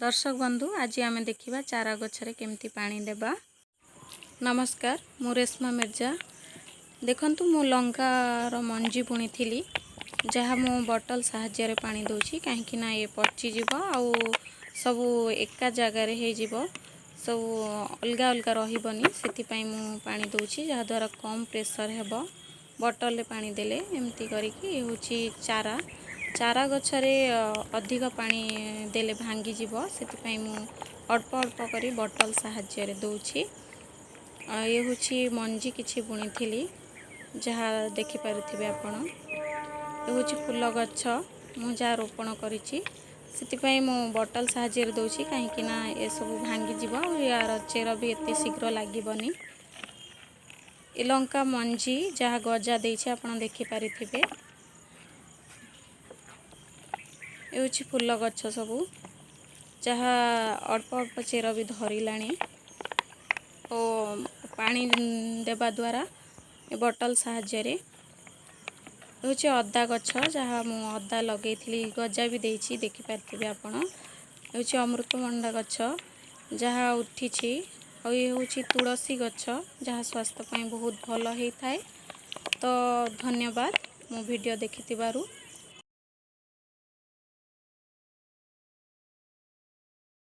ଦର୍ଶକ ବନ୍ଧୁ, ଆଜି ଆମେ ଦେଖିବା ଚାରା ଗଛରେ କେମିତି ପାଣି ଦେବା। ନମସ୍କାର, ମୁଁ ରେଶ୍ମା ମିର୍ଜା। ଦେଖନ୍ତୁ, ମୁଁ ଲଙ୍କାର ମଞ୍ଜି ବୁଣିଥିଲି, ଯାହା ମୁଁ ବଟଲ ସାହାଯ୍ୟରେ ପାଣି ଦେଉଛି, କାହିଁକି ନା ଏ ପଚିଯିବ ଆଉ ସବୁ ଏକା ଜାଗାରେ ହେଇଯିବ, ସବୁ ଅଲଗା ଅଲଗା ରହିବନି। ସେଥିପାଇଁ ମୁଁ ପାଣି ଦେଉଛି, ଯାହାଦ୍ୱାରା କମ୍ ପ୍ରେସର୍ ହେବ ବଟଲରେ ପାଣି ଦେଲେ। ଏମିତି କରିକି ହେଉଛି ଚାରା। ଚାରା ଗଛରେ ଅଧିକ ପାଣି ଦେଲେ ଭାଙ୍ଗିଯିବ, ସେଥିପାଇଁ ମୁଁ ଅଳ୍ପ ଅଳ୍ପ କରି ବଟଲ ସାହାଯ୍ୟରେ ଦେଉଛି। ଇଏ ହେଉଛି ମଞ୍ଜି କିଛି ବୁଣିଥିଲି, ଯାହା ଦେଖିପାରୁଥିବେ ଆପଣ। ଏ ହେଉଛି ଫୁଲ ଗଛ ମୁଁ ଯାହା ରୋପଣ କରିଛି। ସେଥିପାଇଁ ମୁଁ ବଟଲ ସାହାଯ୍ୟରେ ଦେଉଛି, କାହିଁକି ନା ଏସବୁ ଭାଙ୍ଗିଯିବ ଆଉ ୟାର ଚେର ବି ଏତେ ଶୀଘ୍ର ଲାଗିବନି। ଏ ଲଙ୍କା ମଞ୍ଜି ଯାହା ଗଜା ଦେଇଛି, ଆପଣ ଦେଖିପାରିଥିବେ। ଏ ହେଉଛି ଫୁଲ ଗଛ ସବୁ, ଯାହା ଅଳ୍ପ ଅଳ୍ପ ଚେର ବି ଧରିଲାଣି ଓ ପାଣି ଦେବା ଦ୍ୱାରା ଏ ବଟଲ ସାହାଯ୍ୟରେ। ହେଉଛି ଅଦା ଗଛ, ଯାହା ମୁଁ ଅଦା ଲଗେଇଥିଲି, ଗଜା ବି ଦେଇଛି, ଦେଖିପାରିଥିବେ ଆପଣ। ହେଉଛି ଅମୃତଭଣ୍ଡା ଗଛ ଯାହା ଉଠିଛି। ଆଉ ଇଏ ହେଉଛି ତୁଳସୀ ଗଛ, ଯାହା ସ୍ୱାସ୍ଥ୍ୟ ପାଇଁ ବହୁତ ଭଲ ହେଇଥାଏ। ତ ଧନ୍ୟବାଦ ମୋ ଭିଡ଼ିଓ ଦେଖିଥିବାରୁ।